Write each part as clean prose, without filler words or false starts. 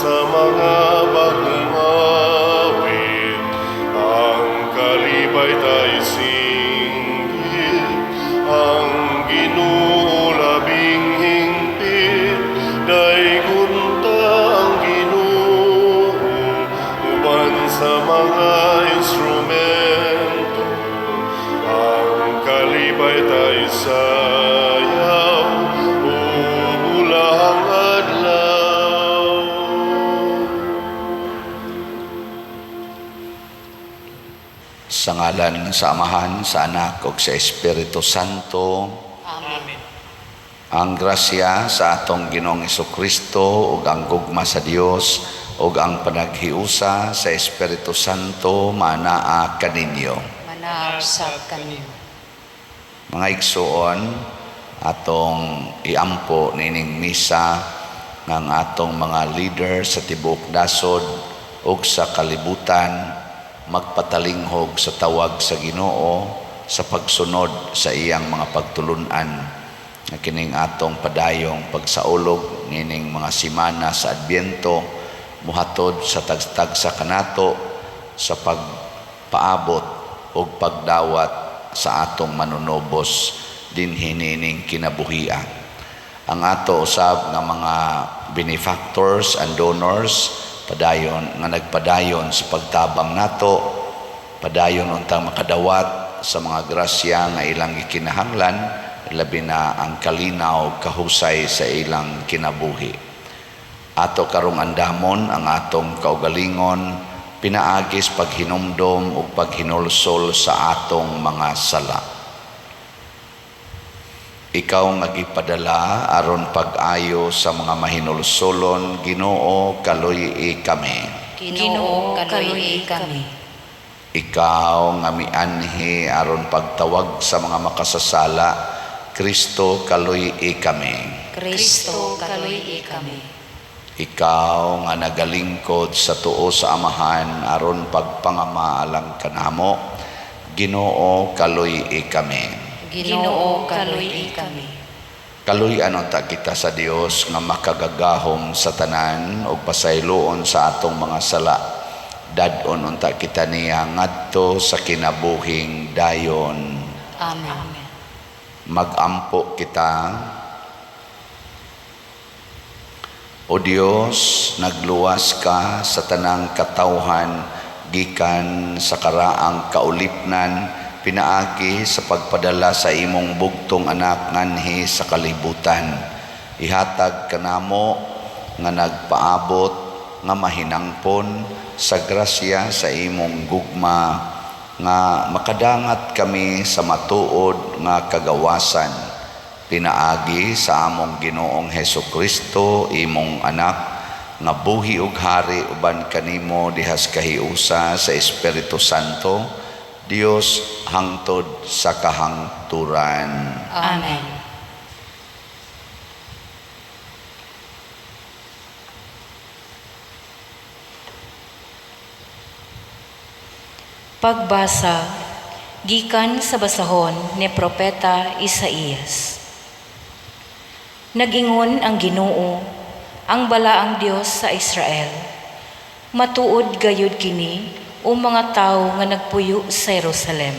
sa mga bagong awit. Ang kalipay tay singgit, ang Ginoo labing hingpit, daygon ta ang Ginoo uban sa mga instrumento. Ang kalipay tay sayaw, ubulahang adlaw. Sa ngalan sa Amahan, sa Anak ug sa Espiritu Santo. Amen. Ang grasya sa atong Ginoong Kristo ug ang gugma sa Dios ug ang panaghiusa sa Espiritu Santo manaa kaninyo. Manaa usab kaninyo. Mga igsuon, atong iampo nining misa ng atong mga leader sa tibuok nasod ug sa kalibutan magpatalinghog sa tawag sa Ginoo sa pagsunod sa iyang mga pagtulunan nga kining atong padayong pagsaulog nining mga simana sa Adbyento muhatod sa tagtagsa kanato sa pagpaabot ug pagdawat sa atong manunobos dinhi nining kinabuhia. Ang ato usab nga mga benefactors and donors padayon nga nagpadayon sa pagtabang nato, padayon untang makadawat sa mga grasya nga ilang gikinahanglan, labi na ang kalinaw kahusay sa ilang kinabuhi. Ato karong andamon ang atong kaugalingon pinaagis paghinumdom ug paghinulsol sa atong mga sala. Ikaw nga gipadala aron pag-ayo sa mga mahinulsolon, Ginoo, kaluy-i kami. Ginoo, kaluy-i kami. Ikaw nga mianhi aron pagtawag sa mga makasasala, Kristo, kaluy-i kami. Kristo, kaluy-i kami. Ikaw nga nagalingkod sa tuo sa Amahan aron pagpangama alang kanamo, Ginoo, kaluy-i kami. Ginoo, kaluy-i kami. Kaluy-an unta kita sa Dios nga makagagahom sa tanan ug pasayloon sa atong mga sala. Dad-on unta kita niya ngadto sa kinabuhing dayon. Amen. Magampo kita. O Dios, nagluwas ka sa tanang katawhan gikan sa karaang kaulipnan pinaagi sa pagpadala sa imong bugtong anak nganhi sa kalibutan. Ihatag kanamo nga nagpaabot nga mahinangpon sa grasya sa imong gugma nga makadangat kami sa matuod nga kagawasan pinaagi sa among Ginoong Hesus Kristo, imong anak nga buhi ug hari uban kanimo dihas kahiusa sa Espiritu Santo, Dios hangtod sa kahangturan. Amen. Pagbasa gikan sa basahon ni Propeta Isaías. Nagingon ang Ginoo, ang balaang Dios sa Israel. Matuod gayud kini o mga tawo nga nagpuyo sa Jerusalem.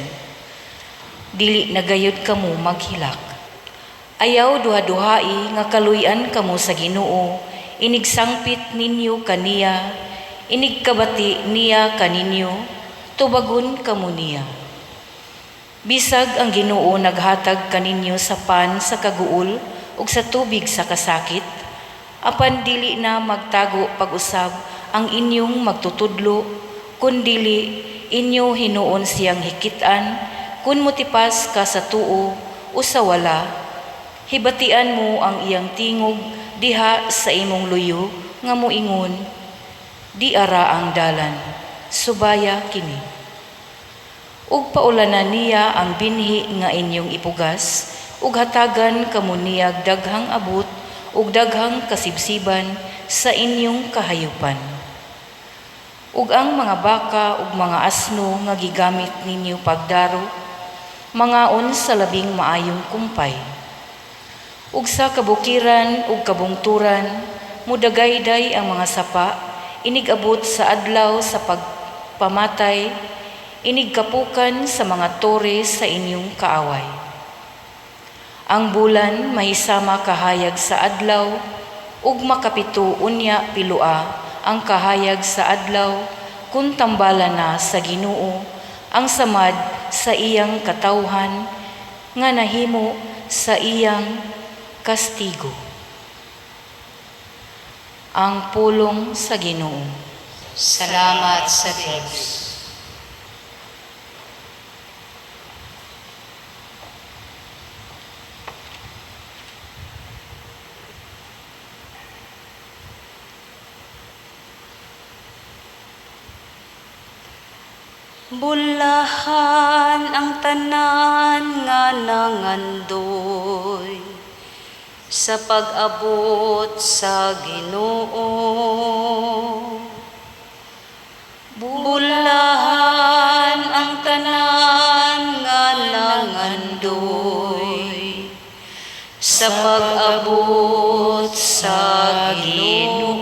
Dili na gayud kamo maghilak. Ayaw duha-duhai nga kaluy-an kamo sa Ginoo, inigsangpit ninyo kaniya, inigkabati niya kaninyo, tubagon kamo niya. Bisag ang Ginoo naghatag kaninyo sa pan sa kaguol ug sa tubig sa kasakit, apan dili na magtago pag-usab ang inyong magtutudlo, kundili inyo hinuon siyang hikit-an, kun motipas ka sa tuo o sa wala, hibatian mo ang iyang tingog diha sa imong luyo nga moingon, di ara ang dalan, subaya kini. Ug paulanan niya ang binhi nga inyong ipugas, ug hatagan kamo niyag daghang abot ug daghang kasibsiban sa inyong kahayupan. Ug ang mga baka ug mga asno nga gigamit ninyo pagdaro, mangaon sa labing maayong kumpay. Ug sa kabukiran ug kabungturan, Mudagayday ang mga sapa, inig-abot sa adlaw sa pagpamatay, inigkapukan sa mga tore sa inyong kaaway. Ang bulan mahisama kahayag sa adlaw, ug makapito unya piloa ang kahayag sa adlaw, kun tambala na sa Ginoo ang samad sa iyang katawhan nga nahimo sa iyang kastigo. Ang pulong sa Ginoo. Salamat sa Diyos. Bulahan ang tanan nga nangandoy sa pag-abot sa Ginoo. Bulahan ang tanan nga nangandoy sa pag-abot sa Ginoo.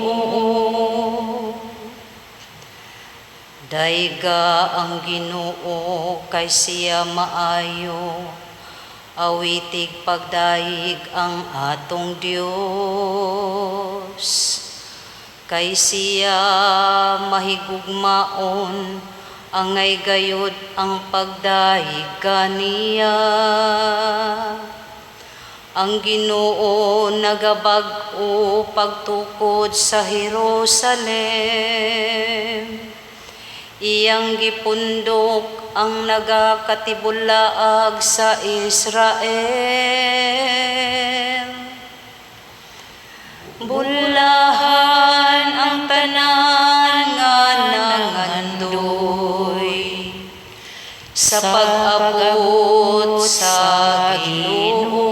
Dayga ang Ginoo kay siya maayo, awitig pagdayeg ang atong Dios. Kay siya mahigugmaon, angay gayod ang pagdayeg kaniya. Ang Ginoo nagabag-o pagtukod sa Jerusalem. Iyang gipundok ang nagakatibulaag sa Israel. Bulahan ang tanan nga nangandoy sa pag-abot sa Ginoo.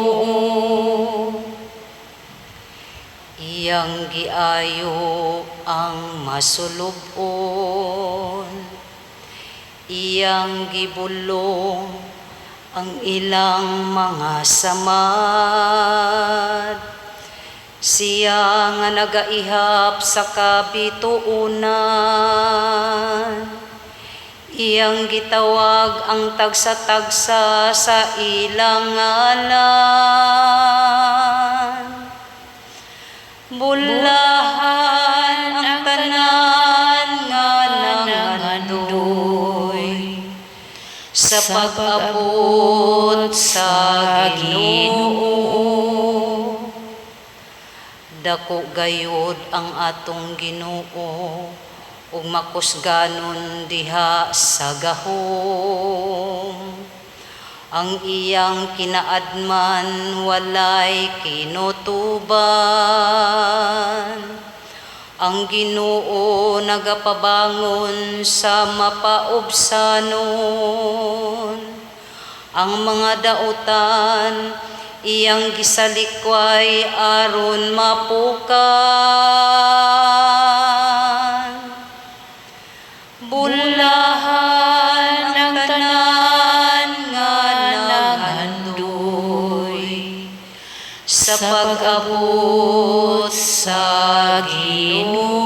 Iyang giayo ang masulub-on, iyang gibulong ang ilang mga samad. Siya nga nagaihap sa kabituonan, iyang gitawag ang tagsa-tagsa sa ilang ngalan. Bulahan ang tanan nga nangandoy sa pag-abot sa Ginoo. Dako gayod ang atong Ginoo ug makusganon diha sa gahom. Ang iyang kinaadman walay kinutuban. Ang Ginoo nagapabangon sa mapaubsanon. Ang mga dautan iyang gisalikway aron mapukan. Bulahan ang tanan nga nangandoy sa pag-abot sa Ginoo.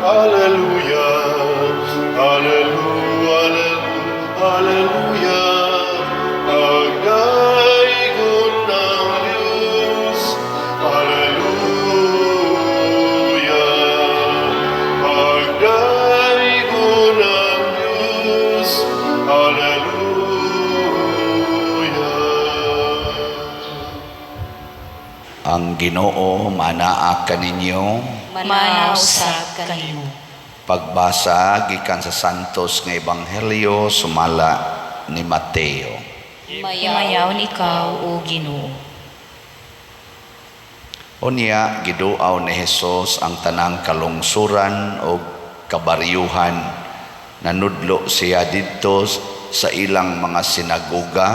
Alleluia, alleluia, alleluia, alleluia, pagdaygon ng Diyos. Alleluia, pagdaygon ng Diyos. Alleluia. Ang Ginoo manaa kaninyo. Manaa usab kanimo. Pagbasa gikan sa Santos nga Ebanghelyo sumala ni Mateo. Himayaon ikaw, O Ginoo. Unya giduaw ni Hesus ang tanang kalungsuran o kabaryuhan. Nanudlo siya didto sa ilang mga sinagoga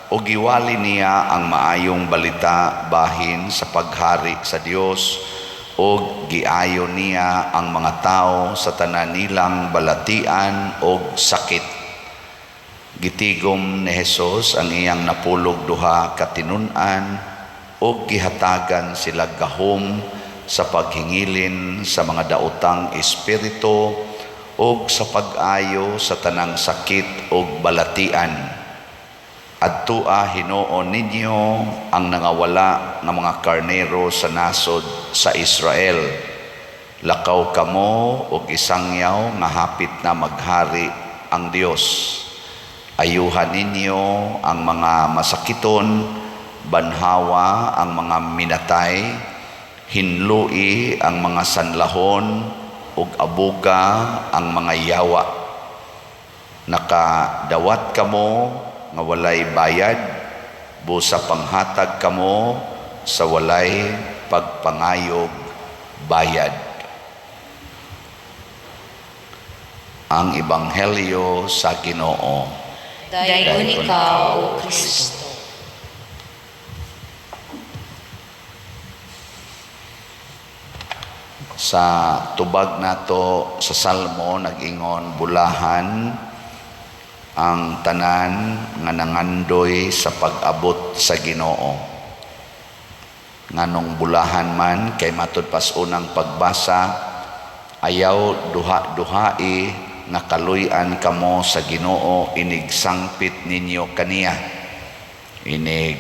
o giwali niya ang maayong balita bahin sa paghari sa Dios Ug giayo niya ang mga tawo sa tanan nilang balatian og sakit. Gitigom ni Jesus ang iyang 12 ka tinun-an ug gihatagan sila gahom sa paghingilin sa mga daotang espiritu ug sa pag-ayo sa tanang sakit ug balatian. Adtua hinuon ninyo ang nangawala nga mga karnero sa nasod sa Israel. Lakaw kamo og isangyaw nga hapit na maghari ang Dios. Ayuhan ninyo ang mga masakiton, banhawa ang mga minatay, hinlui ang mga sanlahon, ug abuga ang mga yawa. Nakadawat kamo nga walay bayad, busa panghatag kamo sa walay pagpangayog bayad. Ang Ebanghelyo sa Ginoo. Dayon ikaw, O Kristo. Sa tubag nato sa Salmo, nag-ingon, bulahan ang tanan nga nangandoy sa pag-abot sa Ginoo. Nganong bulahan man kay matud pas unang pagbasa, ayaw duha-duhai nga kaluy-an kamo sa Ginoo, inig sangpit ninyo kaniya. Inig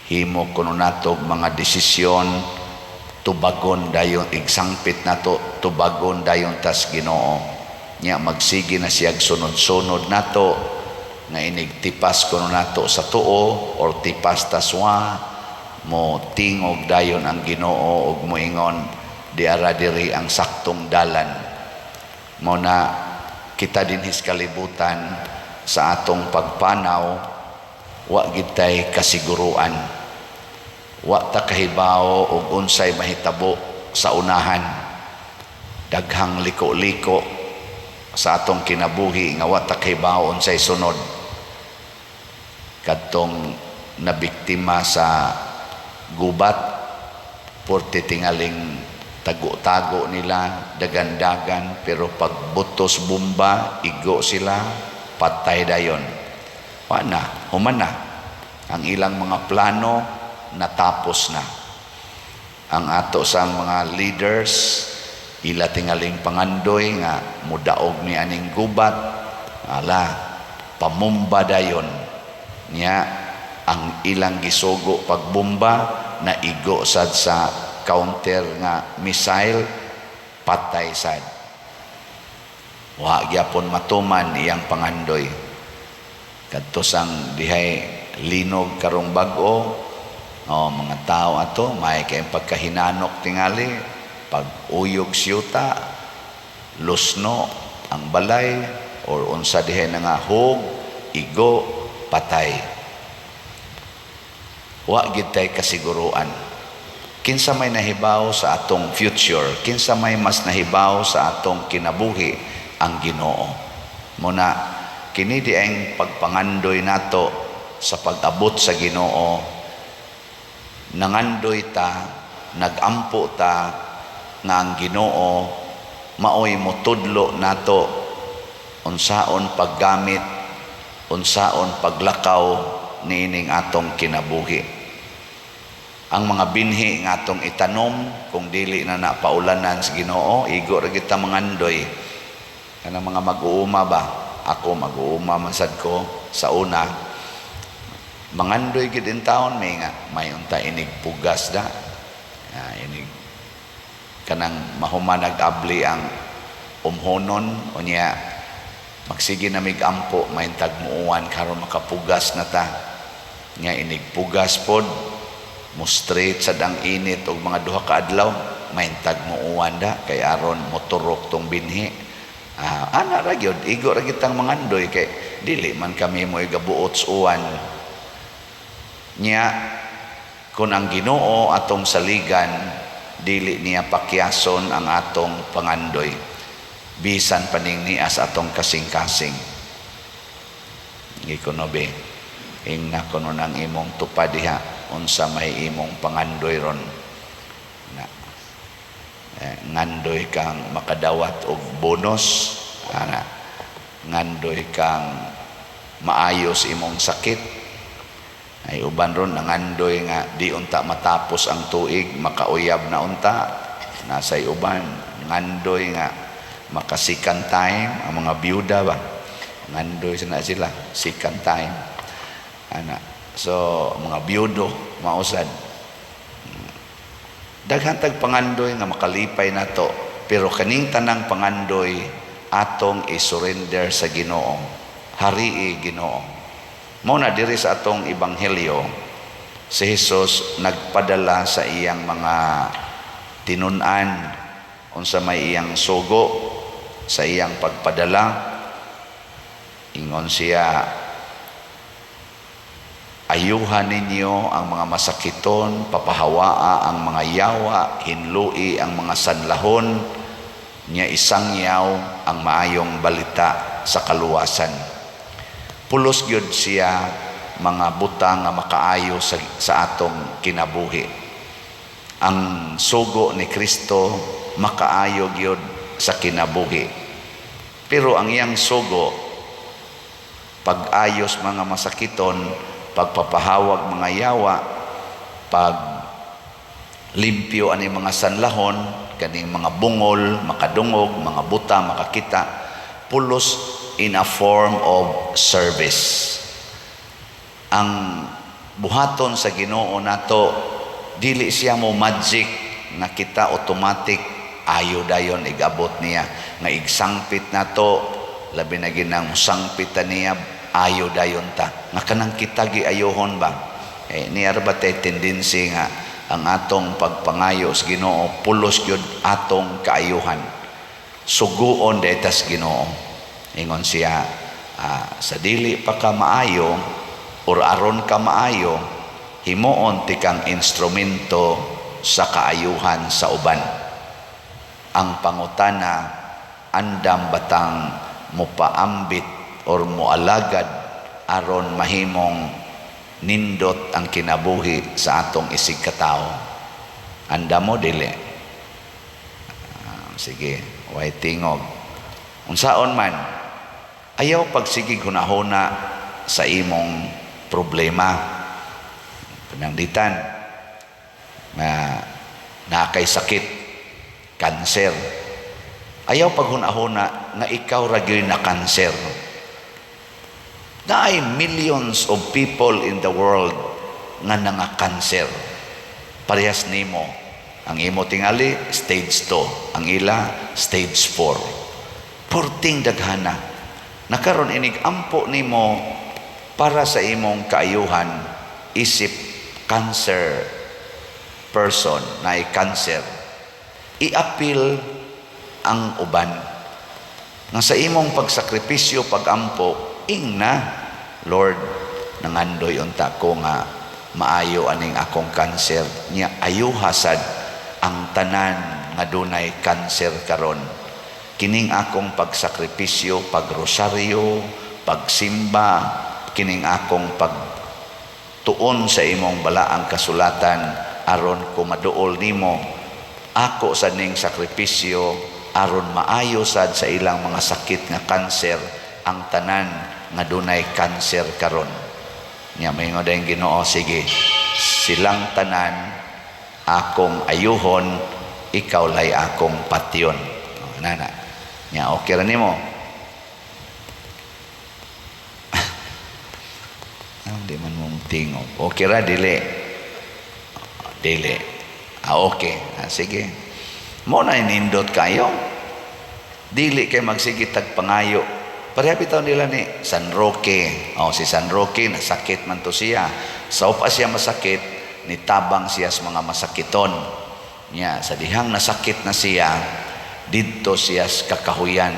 himo kuno nato mga desisyon, tubagon dayon, igsangpit nato, tubagon dayon tas Ginoo. Nya magsige na siyag sunod-sunod nato nga inig tipas kuno nato sa tuo or tipas taswa, mo tingog dayon ang Ginoo ug moingon diara diri ang saktong dalan. Mo na kita dinhis kalibutan sa atong pagpanaw, wa gitay kasiguruan, wa ta kahibaw og unsay mahitabo sa unahan. Daghang liko-liko sa atong kinabuhi nga wa ta kahibaw unsay sunod. Kadtong nabiktima sa gubat, porte tingaling tago-tago nila, dagandagan, pero pagbutos bomba, igo sila, patay dayon. Wa na, human na. Ang ilang mga plano, natapos na. Ang ato sa mga leaders, ila tingaling pangandoy nga mudaog ni aning gubat, ala, pamumba dayon. Nya, ang ilang gisugo pagbomba, naigo sad sa counter nga missile, patay sad. Wa gyapon matuman iyang pangandoy. Kadto sang dihay linog karong bag-o, oh, mga tao ato may kay pagkahinanok tingali, pag uyog siyuta, lusno ang balay or unsa dihay na nga hog, igo, patay. Wa gid tay kasiguruan. Kinsa may nahibaw sa atong future, kinsa may mas nahibaw sa atong kinabuhi, ang Ginoo. Muna kini di ang pagpangandoy nato sa pag-abot sa Ginoo. Nangandoy ta, nagampo ta nga ang Ginoo maoy motudlo nato unsaon paggamit, unsaon paglakaw niining atong kinabuhi. Ang mga binhi nga atong itanom, kung dili na napaulanan sa Ginoo, igo ra kita mangandoy. Kanang mga mag-uuma ba? Ako mag-uuma man sad ko sa una. Mangandoy gid in taon may nga may unta inig pugas da. Inig kanang mahuman nag-abli ang umhonon unya magsige na mig-ampo mahintag muuan karon makapugas na ta. Nga inig pugas pod mo straight sad ang init og mga 2 ka adlaw mahintag muuan da kay aron moturok tong binhi. Ana ra gyud, igo ra gyud tang mangandoy kay dili man kami mo igabuot sa uwan. Nya kun ang Ginoo atong saligan, dili niya pakyason ang atong pangandoy, bisan paning niya sa atong kasing-kasing. Gikuno be, ingna kuno nang imong tupad diha unsa may imong pangandoy ron. Na. Eh, ngandoy kang makadawat og bonus ana, ngandoy kang maayos imong sakit. Ay uban ron nangandoy nga di unta matapos ang tuig, makauyab na unta. Nasay uban ngandoy nga maka second time. Ang mga byuda ba, ngandoy na sila second time ana. So mga byudo mausad, daghan tag pangandoy nga makalipay nato, pero kaning tanang pangandoy atong i-surrender sa Ginoo. Harii, Ginoo. Mao na diri sa atong ebanghelyo, si Jesus nagpadala sa iyang mga tinun-an unsa may iyang sugo sa iyang pagpadala. Ingon siya, "Ayuhan ninyo ang mga masakiton, papahawaa ang mga yawa, hinlui ang mga sanlahon, nya isangyaw ang maayong balita sa kaluwasan." Pulos gyud siya mga butang nga makaayo sa atong kinabuhi. Ang sugo ni Kristo makaayo gyud sa kinabuhi. Pero ang iyang sugo, pag-ayos mga masakiton, pagpapahawag mga yawa, pag limpyo ani mga sanlahon, kaning mga bungol, makadungog, mga buta, makakita, pulos in a form of service. Ang buhaton sa Ginoo nato, dili siya mo magic na kita automatic ayo dayon igabot niya nga igsangpit nato, labi na ginang sangpit ta niya, ayo dayon ta nga kanang kita giayohon ba. Eh, niya ba tay tendency nga ang atong pagpangayo sa Ginoo pulos gyud atong kaayuhan? Suguon tas Ginoo. Ingon siya, sa dili pa ka maayo or aron ka maayo, himuon tikang instrumento sa kaayuhan sa uban. Ang pangutana, andam batang mupaambit or mualagad aron mahimong nindot ang kinabuhi sa atong isig katao? Andam mo, dili? Ah, sige, way tingog. Unsaon man, ayaw pagsigig hunahuna sa imong problema. Pananglitan na nakay sakit, kanser. Ayaw paghunahuna nga ikaw ra gyud na kanser. Naay millions of people in the world nga nanga-kanser. Parehas nimo. Ang imo tingali stage 2, ang ila stage 4. Purting daghana. Nakaron inig ampo nimo para sa imong kaayuhan isip cancer person na cancer, iapil ang uban nga sa imong pagsakripisyo, pagampo, ingna, "Lord, nangandoy unta ko nga maayo aning akong kanser, nya ayuha sad ang tanan nga dunay kanser karon. Kining akong pagsakripisyo, pagrosaryo, pagsimba, kining akong pagtuon sa imong balaang kasulatan aron ko maduol nimo, ako sa ning sakripisyo aron maayo sad sa ilang mga sakit nga kanser ang tanan nga dunay kanser karon." Nya maingon dayon Ginoo, "Sige, silang tanan akong ayuhon, ikaw lay akong patyon." Oh, nana. Nya okay ra nimo? Ah, di man mong tingog. Okay ra, dili? Dili. Ah, okay. Ah, sige. Mo na nindot kayo. Dili kay magsige tag pangayo. Pareha bitaw nila ni San Roque. Oh, si San Roque nasakit man to siya. Sa pa siya masakit, nitabang siya sa mga masakiton. Nya, sa dihang nasakit na siya, didto siya sa kakahuyan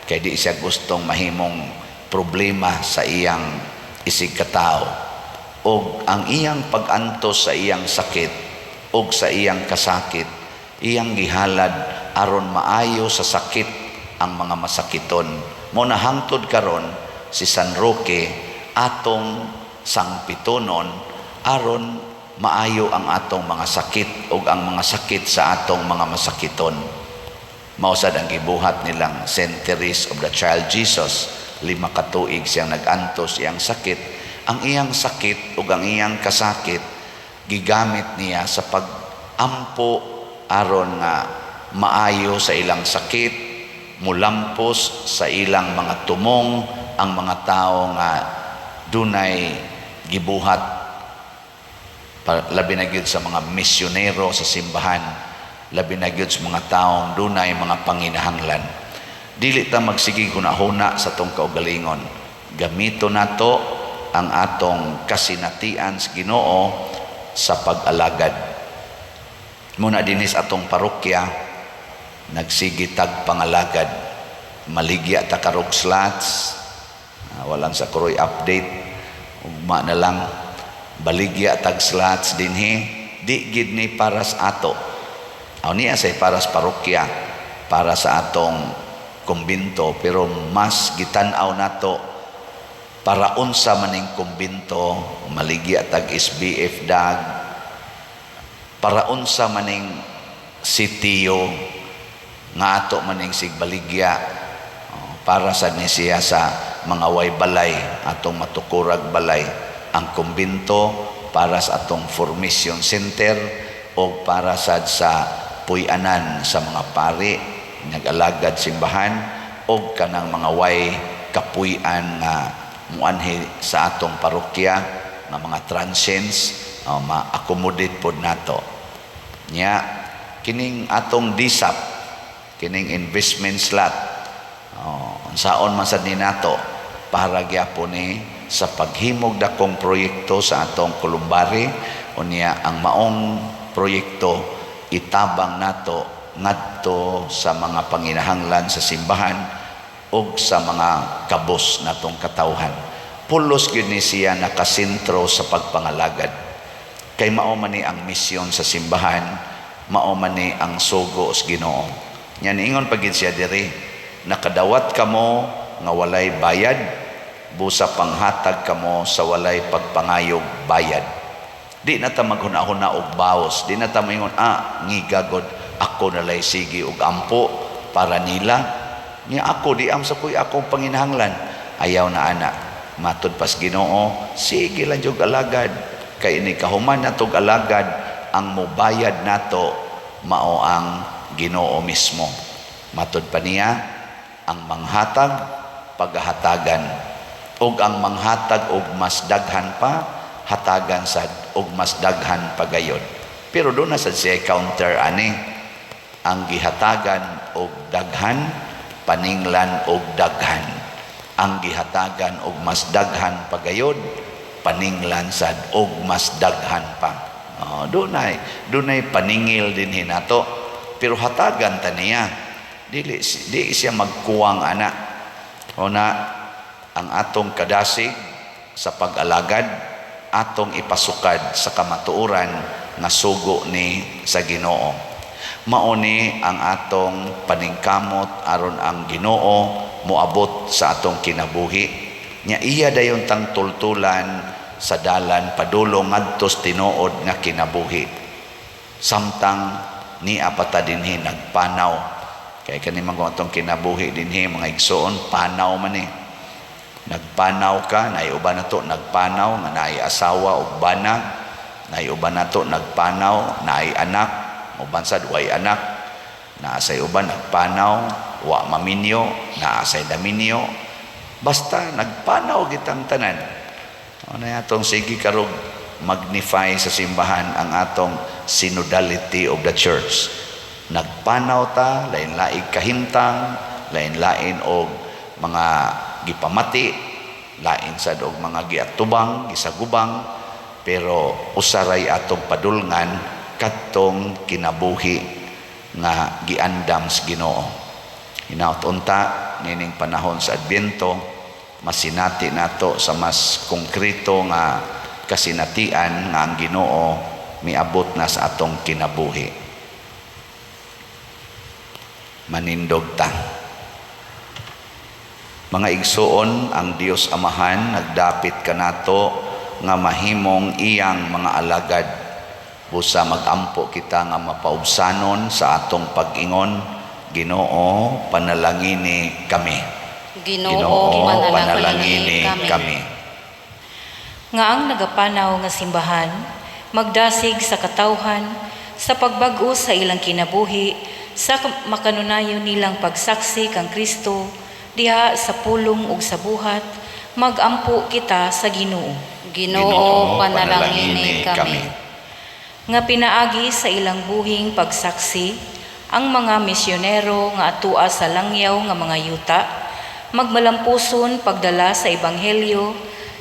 kay di siya gustong mahimong problema sa iyang isig katao. Og ang iyang pag-antos sa iyang sakit og sa iyang kasakit, iyang gihalad aron maayo sa sakit ang mga masakiton. Mo na hangtod karon si San Roque atong sangpitonon aron maayo ang atong mga sakit ug ang mga sakit sa atong mga masakiton. Mao sad ang gibuhat nilang Saint Therese of the Child Jesus. 5 ka tuig siyang nag-antos iyang sakit. Ang iyang sakit ug ang iyang kasakit gigamit niya sa pag-ampo aron nga maayo sa ilang sakit, mulampos sa ilang mga tumong ang mga tao nga dunay gibuhat, labi na gyud sa mga misyonero sa simbahan, labi na gyud sa mga taong dunay mga panginahanglan. Dili ta magsige hunahuna sa atong kaugalingon. Gamito nato ang atong kasinatian sa Ginoo sa pag-alagad. Muna dinis atong parokya, nagsige tag pangalagad, maligya ta karog slots. Ah, walang sa kuroy update, ugma na lang. Baligya tag slots dinhi, di gid ni para sa ato. Aw niya say para sa parokya, para sa atong kumbinto, pero mas gitan-aw nato para unsa maning kumbinto. Maligya tag SBF dag para unsa maning sitio nga ato maning sigbaligya. Oh, para sa ni siya sa mga way balay, atong matukurag balay. Ang kumbinto para sa atong formation center o para sad sa puy-anan sa mga pari nag-alagad simbahan o kanang mga way kapuy-an nga muanhi sa atong parokya nga mga transients, oh, ma-accommodate pod nato. Nya kining atong DSAP, kining investment slot, oh, unsaon man sad ni nato, para gyapon ni sa paghimog dakong proyekto sa atong kolumbari. Unya ang maong proyekto itabang nato ngadto sa mga panginahanglan sa simbahan ug sa mga kabos natong katawhan. Pulos gyud ni siya nakasentro sa pagpangalagad kay mao man ni ang misyon sa simbahan, mao man ni ang sugo sa Ginoo. Nya niingon pa gid siya diri, "Nakadawat kamo nga walay bayad, busa panghatag kamo sa walay pagpangayog bayad." Di na ta maghuna-huna og baos, di na ta moingon, "Ah, ngigagod ako nalay sige og ampo para nila nya ako di am sa kuy akong panginahanglan." Ayaw na ana. Matud pas Ginoo, sige lang jud alagad kay ini kahuman natog alagad, ang mobayad nato mao ang Ginoo mismo. Matud pa niya, ang manghatag pagahatagan, ug ang manghatag og mas daghan pa hatagan sad og mas daghan pagayon. Pero doon na sad siya counter ani: ang gihatagan og daghan paninglan og daghan, ang gihatagan og mas daghan pagayon paninglan sad og mas daghan pa. Oh, dunay dunay paningil din hinato, pero hatagan ta niya, dili di siya magkuwang ana. O na ang atong kadasig sa pag-alagad, atong ipasukad sa kamatuoran nga sugo ni sa Ginoo. Mao ni ang atong paningkamot aron ang Ginoo moabot sa atong kinabuhi. Nya iya dayon tang tultulan sa dalan padulong ngadto sa tinuod nga kinabuhi. Samtang nia pa ta dinhi nagpanaw, kay kani man kung atong kinabuhi dinhi, mga igsoon, panaw man eh. Nagpanaw ka, naay uban nato nagpanaw nga naay asawa ug bana, naay uban nato nagpanaw naay anak, uban sad way anak, naa say uban nagpanaw wa maminyo, naa say naminyo. Basta nagpanaw kitang tanan. Ano atong sige karog magnify sa simbahan ang atong synodality of the church. Nagpanaw ta, lain-laing kahimtang, lain-lain og mga gipamati, lain sad og mga giatubang, gisagubang, pero usaray atong padulngan, kadtong kinabuhi nga giandam sa Ginoo. Hinaut unta nining panahon sa Adbyento masinati nato sa mas konkreto nga kasinatian nga ang Ginoo miabot na sa atong kinabuhi. Manindog ta. Mga igsoon, ang Dios Amahan nagdapit kanato nga mahimong iyang mga alagad. Busa magampo kita nga mapaubsanon sa atong pag-ingon, Ginoo, panalangini kami. Ginoo, panalangini kami. Nga ang nagapanaw nga simbahan magdasig sa katawhan sa pagbag-o sa ilang kinabuhi sa makanunayon nilang pagsaksi kang Kristo diha sa pulong ug sa buhat, magampo kita sa Ginoo. Ginoo, panalangini kami. Nga pinaagi sa ilang buhing pagsaksi ang mga misyonero nga atua sa langyaw nga mga yuta magmalampuson pagdala sa ebanghelyo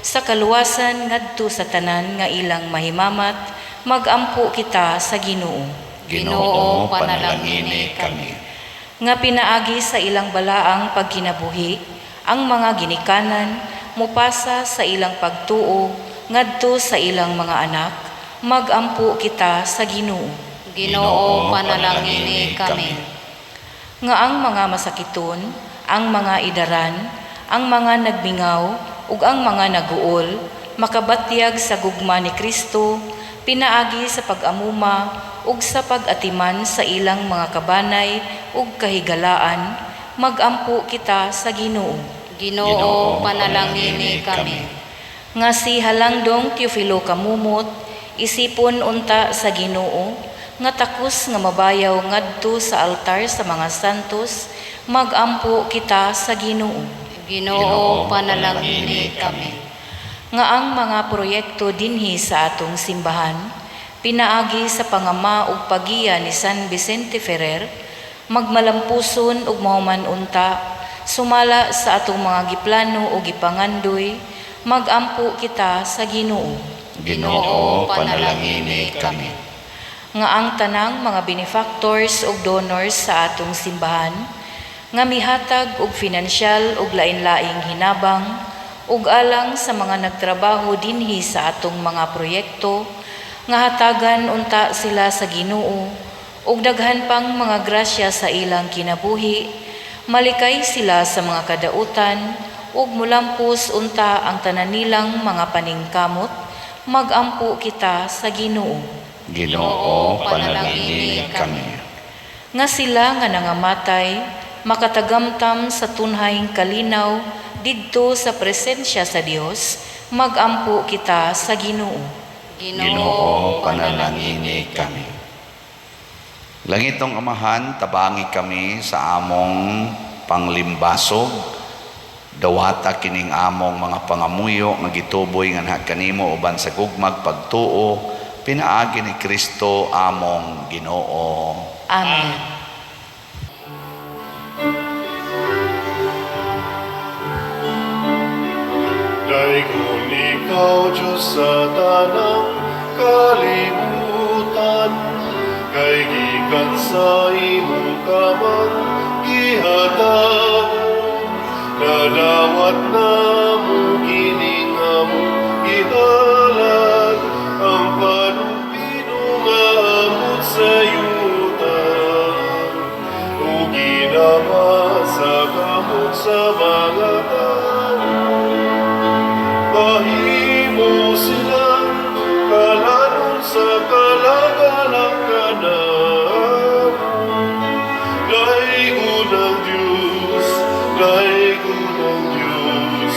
sa kaluwasan ngadto sa tanan nga ilang mahimamat, magampo kita sa Ginoo. Ginoo, panalangini kami. Nga pinaagi sa ilang balaang pagkinabuhi ang mga ginikanan mupasa sa ilang pagtuo ngadto sa ilang mga anak, magampo kita sa Ginoo. Ginoo, panalangini kami. Nga ang mga masakiton, ang mga idaran, ang mga nagmingaw ug ang mga naguol makabatyag sa gugma ni Kristo pinaagi sa pag-amuma ug sa pag-atiman sa ilang mga kabanay ug kahigalaan, magampo kita sa Ginoo. Ginoo, panalangini kami. Nga si Halangdong Teofilo Camomot isipon unta sa Ginoo nga takos nga mabayaw ngadto sa altar sa mga santos, magampo kita sa Ginoo. Ginoo, panalangini kami. Nga ang mga proyekto dinhi sa atong simbahan pinaagi sa pangama ug pagiya ni San Vicente Ferrer magmalampuson ug mahuman unta sumala sa atong mga giplano ug gipangandoy, magampo kita sa Ginoo. Ginoo, panalangini kami. Nga ang tanang mga benefactors ug donors sa atong simbahan nga mihatag og finansyal ug lain-laing hinabang ug alang sa mga nagtrabaho dinhi sa atong mga proyekto nga hatagan unta sila sa Ginoo ug daghan pang mga grasya sa ilang kinabuhi, malikay sila sa mga kadautan ug mulampos unta ang tanan nilang mga paningkamot, magampo kita sa Ginoo. Ginoo, panalangini kami. Nga sila nga nangamatay makatagamtam sa tunhayng kalinaw didto sa presensya sa Dios, magampo kita sa Ginoo. Ginoo, panalangini kami. Langitong Amahan, tabangi kami sa among panglimbasog. Dawata kining among mga pangamuyo nga gituboy nganha kanimo uban sa gugmag pagtuo pinaagi ni Kristo among Ginoo. Amen. Daygon ikaw, Diyos, sa tanang kalibutan, kay gikan sa imong kamang gihatag, nadawat namo kining among gihalad, ang panubino nga abot sa yuta, ug ginama sa kamot sa mga tao. Mahimo silang kalanon sa kalagalang kanamo. Daygon ang Diyos, daygon ang Diyos,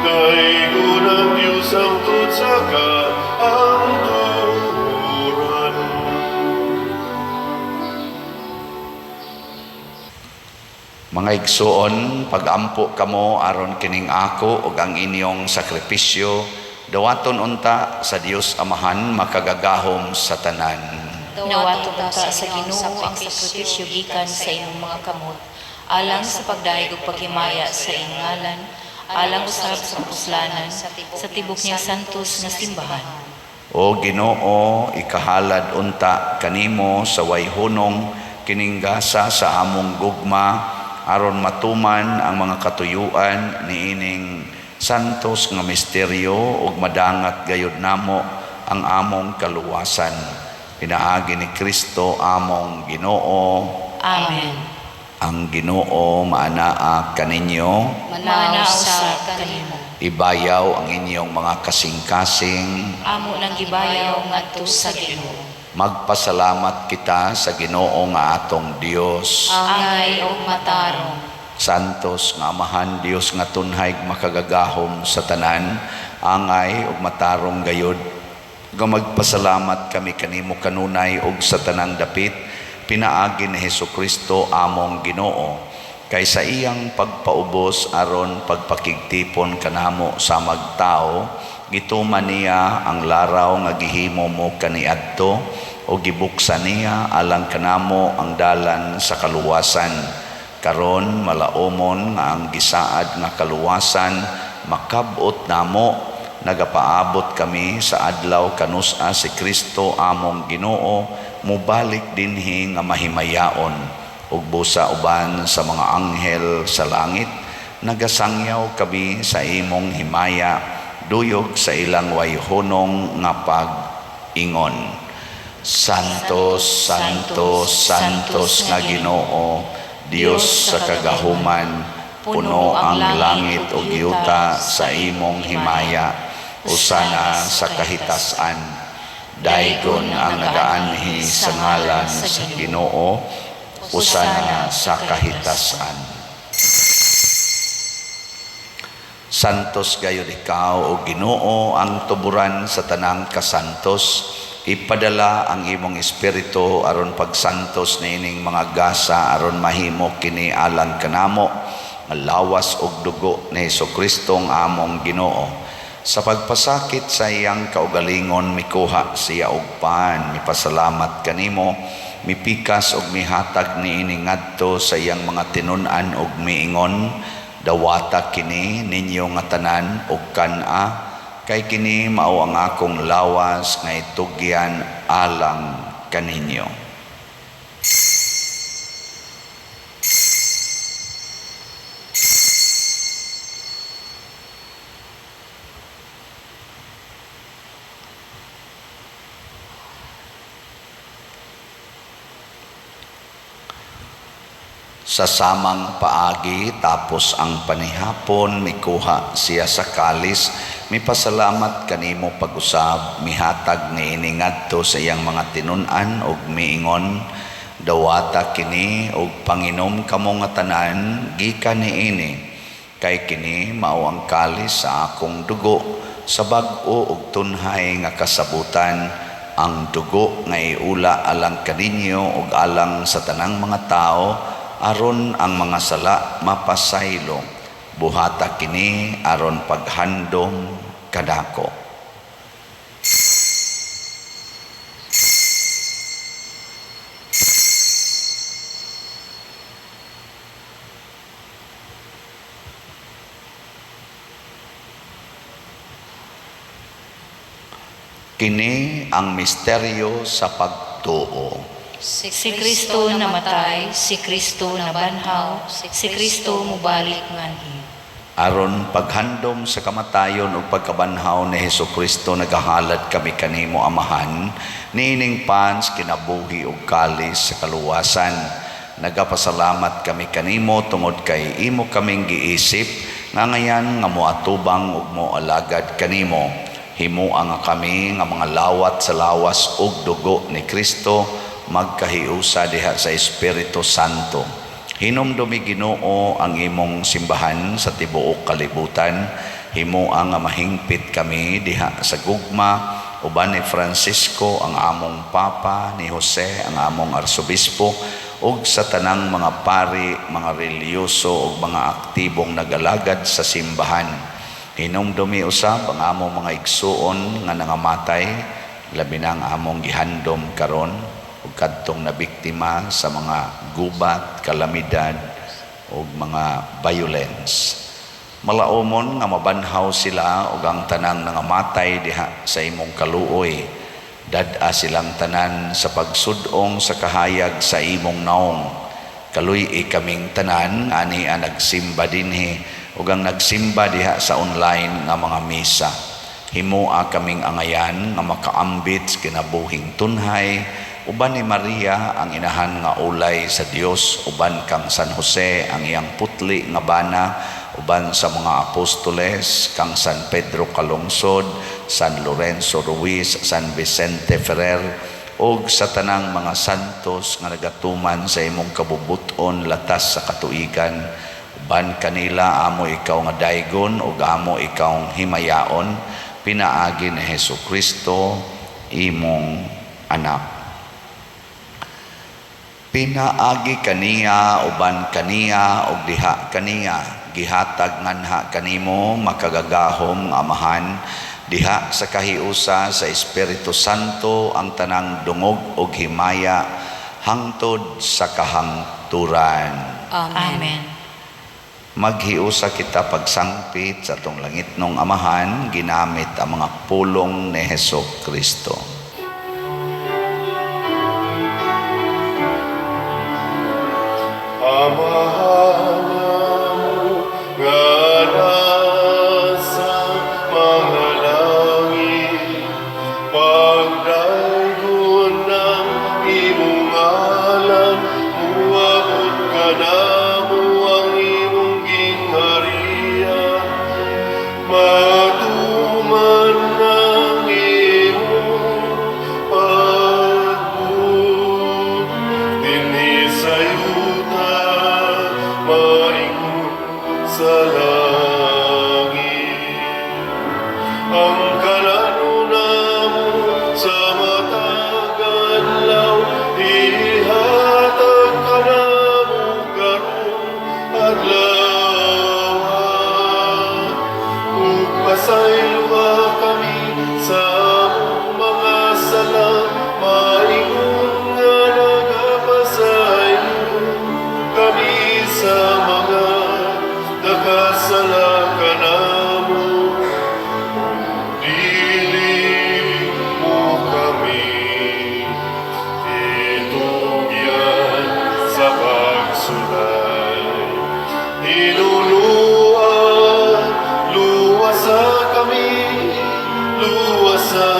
daygon ang Diyos hangtod sa kahangturan. Mga igsuon, pagampo kamo aron kining ako ug ang inyong sakripisyo dawaton unta sa Dios Amahan makagagahom sa tanan. Dawaton unta sa Ginoo ang sakripisyo gikan sa imong mga kamot, alang sa pagdayeg ug paghimaya sa iyang ngalan, alang usab sa kapuslanan sa tibok niyang santos nga simbahan. O Ginoo, ikahalad unta kanimo sa way hunong kining gasa sa among gugma aron matuman ang mga katuyuan niining santos nga misteryo ug madangat gayud namo ang among kaluwasan. Pinaagi ni Kristo among Ginoo. Amen. Ang Ginoo maanaa kaninyo. Manaw usab kanimo. Ibayaw ang inyong mga kasing-kasing. Amo nang gibayaw ngadto sa Ginoo. Magpasalamat kita sa Ginoo nga atong Dios. Angay ug matarong. Santos nga Amahan, Dios nga tunhay makagagahom sa tanan, angay ug matarong gayod nga magpasalamat kami kanimo kanunay ug sa tanang dapit pinaagi ni Hesukristo among Ginoo, kay sa iyang pagpaubos aron pagpakigtipon kanamo sa magtao, gituman niya ang laraw nga gihimo mo kaniadto o gibuksan niya alang kanamo ang dalan sa kaluwasan. Karon malaomon nga ang gisaad nga kaluwasan makab-ot namo. Nagapaabot kami sa adlaw kanus-a si Kristo among Ginoo mobalik dinhi nga mahimayaon ug busa uban sa mga anghel sa langit nagasangyaw kami sa imong himaya duyog sa ilang wayhunong nga pag-ingon. Santos, Santos, Santos nga Ginoo, Dios sa kagahuman, puno ang langit ug yuta sa imong himaya. Usana sa kahitasan. Daygon ang nagaanhi sa ngalan sa Ginoo. Usana sa kahitasan. Santos gayud ikaw, o Ginoo, ang tuburan sa tanang kasantos. Ipadala ang imong espiritu aron pagsantos niining mga gasa aron mahimo kini alang kanamo nga lawas ug dugo ni Hesukristo ang among Ginoo. Sa pagpasakit sa iyang kaugalingon mikuha siya og pan, mipasalamat kanimo, mipikas ug mihatag niini ngadto sa iyang mga tinun-an ug miingon, dawata kini ninyo nga tanan ug kan-a, kay kini mao ang akong lawas nga itugyan alang kaninyo. Sa samang paagi, tapos ang panihapon, mikuha siya sa kalis, mipasalamat kanimo pag-usab, mihatag niini ngadto sa iyang mga tinun-an ug miingon, dawata kini ug panginom kamo nga tanan gikan niini, kay kini mao ang kalis sa akong dugo, sa bag-o ug tunhay nga kasabutan, ang dugo nga iula alang kaninyo ug alang sa tanang mga tao, aron ang mga sala mapasaylo. Buhata kini aron paghandom kadako. Kini ang misteryo sa pagtuo. Si Kristo namatay, si Kristo nabanhaw, si Kristo mubalik nganhi. Aron paghandom sa kamatayon ug pagkabanhaw ni Hesukristo, nagahalad kami kanimo Amahan, niining pans kinabuhi ug kalis sa kaluwasan. Nagapasalamat kami kanimo tungod kay imo kaming giisip nga ngayan nga moatubang ug moalagad kanimo. Himoa nga kami nga mga lawat sa lawas ug dugo ni Kristo magkahiusa diha sa Espiritu Santo. Hinumdumi Ginoo ang imong simbahan sa tibuok kalibutan. Himoa nga mahingpit kami diha sa gugma uban ni Francisco ang among Papa, ni Jose ang among Arsobispo, ug sa tanang mga pari, mga relihiyoso ug mga aktibong nagalagad sa simbahan. Hinumdumi usab ang among mga igsuon nga nangamatay, labi na ang among gihandom karon ug kadtong nabiktima sa mga gubat, kalamidad ug mga violence. Malaomon nga mabanhaw sila ug ang tanang nangamatay diha sa imong kaluoy. Dad-a silang tanan sa pagsud-ong sa kahayag sa imong naong. Kaluy-i kaming tanan ani ang nagsimba dinhi ug ang nagsimba diha sa online nga mga misa. Himoa kaming angayan nga makaambit sa kinabuhing tunhay uban ni Maria ang inahan nga ulay sa Dios, uban kang San Jose ang iyang putli nga bana, uban sa mga apostoles kang San Pedro Calungsod, San Lorenzo Ruiz, San Vicente Ferrer, ug sa tanang mga santos nga nagatuman sa imong kabubut-on latas sa katuigan. Uban kanila amo ikaw nga daygon ug amo ikaw himayaon pinaagi ni Hesus Kristo imong anak. Pinaagi kaniya, uban kaniya, ug diha kaniya, gihatag nganha kanimo makagagahom nga Amahan diha sa kahiusa sa Espiritu Santo ang tanang dungog ug himaya hangtod sa kahangturan. Amen. Amen. Maghiusa kita pagsangpit sa atong langitnong Amahan ginamit ang mga pulong ni Hesus Kristo. Amahan namo nga nasa mga langit, pagdaygon ang imong ngalan, muabot kanamo ang imong gingharian, matuman ang imong pagbuot dinhi sa yuta maingon sa langit. Ang kalanon namo sa matag adlaw ihatag kanamo karong adlaw. Ug pasayloa kami sa among mga sala maingon nga nagapasaylo kami sa mga nakasala kanamo. Dili mo kami itugyan sa pagsulay. Hinulua, luwasa kami, luwasa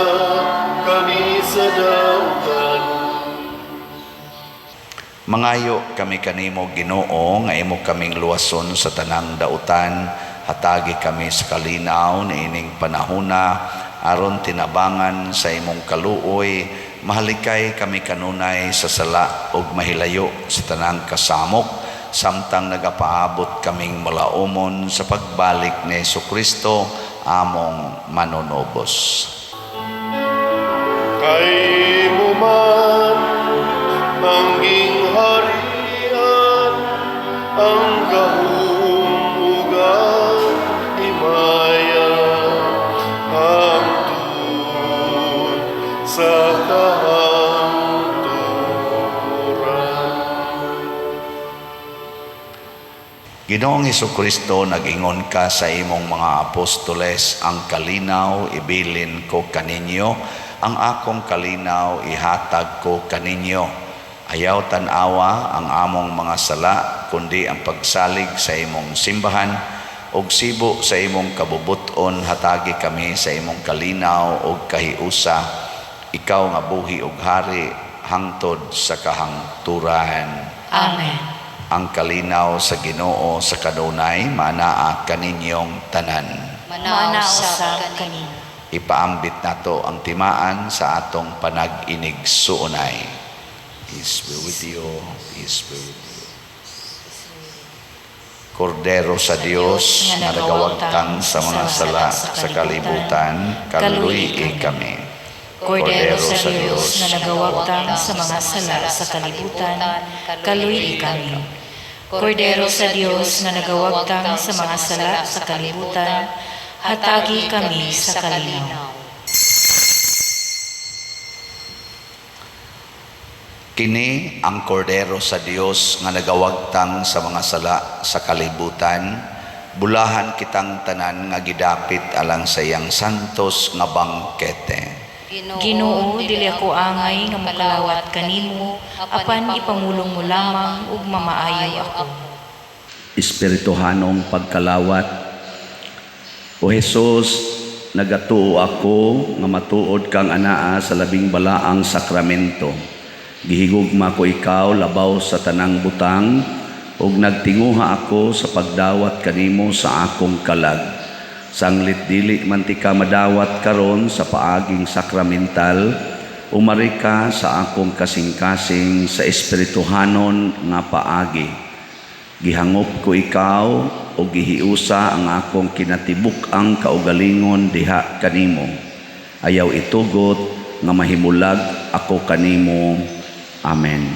kami sa dautan. Mangayo kami kanimo, Ginoo, nga imo kaming luwason sa tanang dautan. Hatagi kami sa kalinaw niining panahona aron tinabangan sa imong kaluoy mahalikay kami kanunay sa sala ug mahilayo sa tanang kasamok samtang nagapaabot kaming malaumon sa pagbalik ni Hesukristo among manunubos. Kay imo man ang gingharian, ang gahom ug ang himaya, hangtod sa kahangturan. Ginoong Hesukristo, nag-ingon ka sa imong mga apostoles, "Ang kalinaw ibilin ko kaninyo, ang akong kalinaw ihatag ko kaninyo. Ayaw tan-awa ang among mga sala, kundi ang pagsalig sa imong simbahan, ug sibo sa imong kabubuton hatagi kami sa imong kalinaw ug kahiusa. Ikaw nga buhi ug hari hangtod sa kahangturan." Amen. Ang kalinaw sa Ginoo sa kanunay manaa kaninyong tanan. Manaa Manaa usab usab kanimo. kanimo. Ipaambit nato ang timaan sa atong panag-inigsuonay. Peace be with you. Peace be with you. Kordero sa Dios nga nagawagtang sa mga sala sa kalibutan, kaluy-i kami. Kordero sa Dios nga nagawagtang sa mga sala sa kalibutan, kaluy-i kami. Kordero sa Dios nga nagawagtang sa mga sala sa kalibutan, hatagi kami sa kalinaw. Kini ang kordero sa Dios nga nagawagtang sa mga sala sa kalibutan. Bulahan kitang tanan nga gidapit alang sa iyang santos nga bangkete. Ginoo, dili ako angay nga mokalawat kanimo, apan ipamulong mo lamang ug mamaayo ako. Espirituhanong pagkalawat. O Hesus, nagatuo ako nga matuod kang anaa sa labing balaang sakramento. Gihigugma ko ikaw labaw sa tanang butang ug nagtinguha ako sa pagdawat kanimo sa akong kalag. Sanglit dili man tika madawat karon sa paaging sakramental, Umari ka sa akong kasing-kasing sa espirituhanon nga paagi. Gihangop ko ikaw o gihiusa ang akong kinatibuk-ang kaugalingon diha kanimo. Ayaw itugot nga mahimulag ako kanimo. Amen.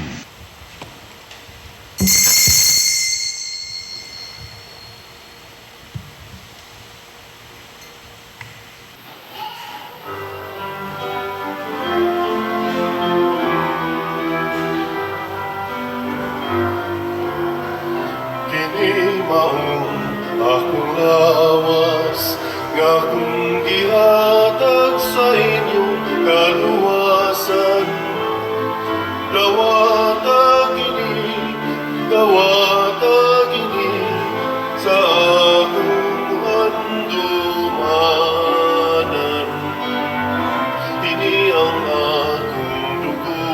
Kini maong akong lawas nga akong gihatag sa inyong kaluwasan. Dawata kini, dawata kini sa akong handumanan. Ini ang akong dugo,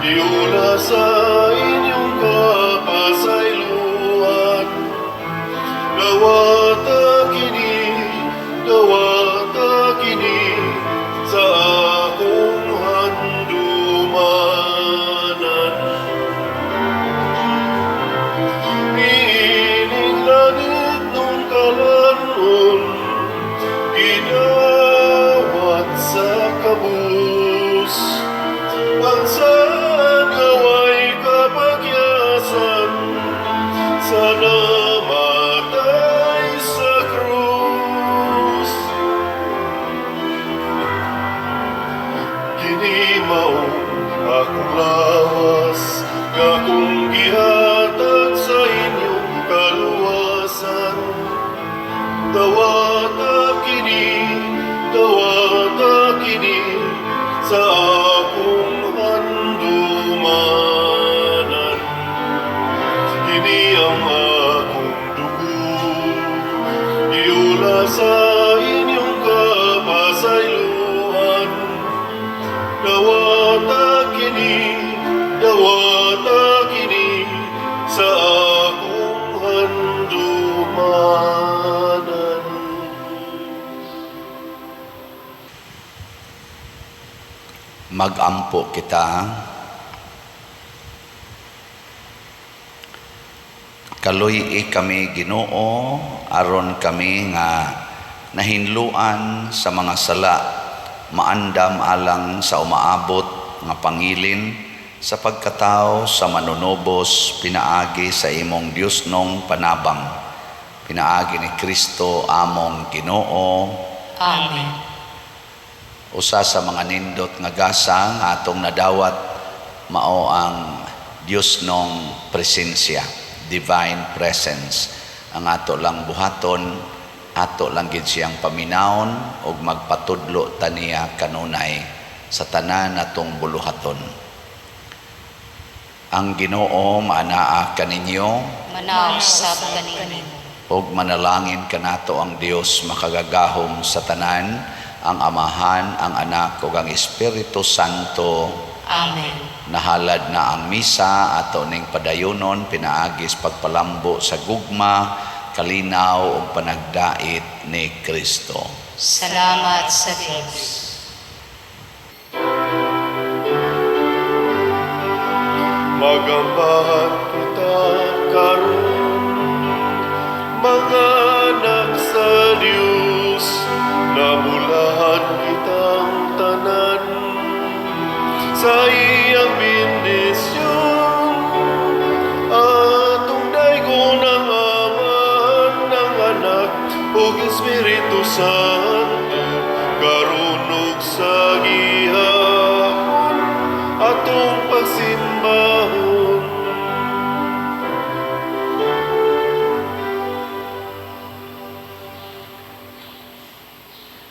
giula sa inyong kapasayloan. Dawata kini sa akong handumanan. Ining langit nung kalanon, gidawat sa kabus. Ang saad nga way kapagyasan, sa namatay sa krus. Kini mao akong lawas nga akong gihatag sa inyong kaluwasan. Dawata kini sa akong handumanan. Kini ang akong dugo, giula sa inyong kapasayloan. Dawata kini sa akong handumanan. Magampo kita. Kaluy-i kami Ginoo, aron kami nga nahinluan sa mga sala, maandam alang sa umaabot nga pangilin sa pagkatao sa manunubos, pinaagi sa imong Dios nong panabang, pinaagi ni Kristo among Ginoo. Amen. Usa sa mga nindot nga gasa nga atong nadawat mao ang Dios nong presensya, divine presence. Ang ato lang buhaton, ato lang gid siyang paminawon og magpatudlo taniya kanunay sa tanan atong buluhaton. Ang Ginoo maanaa kaninyo, Manaog sab kanimo. Ug manalangin kanato ang Dios makagagahom sa tanan, ang Amahan, ang Anak ug ang Espiritu Santo. Amen. Nahalad na ang misa ato ning padayonon pinaagis pagpalambo sa gugma, kalinaw ug panagdait ni Kristo. Salamat sa Dios. Magambahan kita karon, mga anak sa Dios, nabulahan kitang tanan sa iyang bendisyon. Atong daygon ang Amahan, ang Anak ug Espiritu Santo, karon ug sa gihapon atong pagsimba.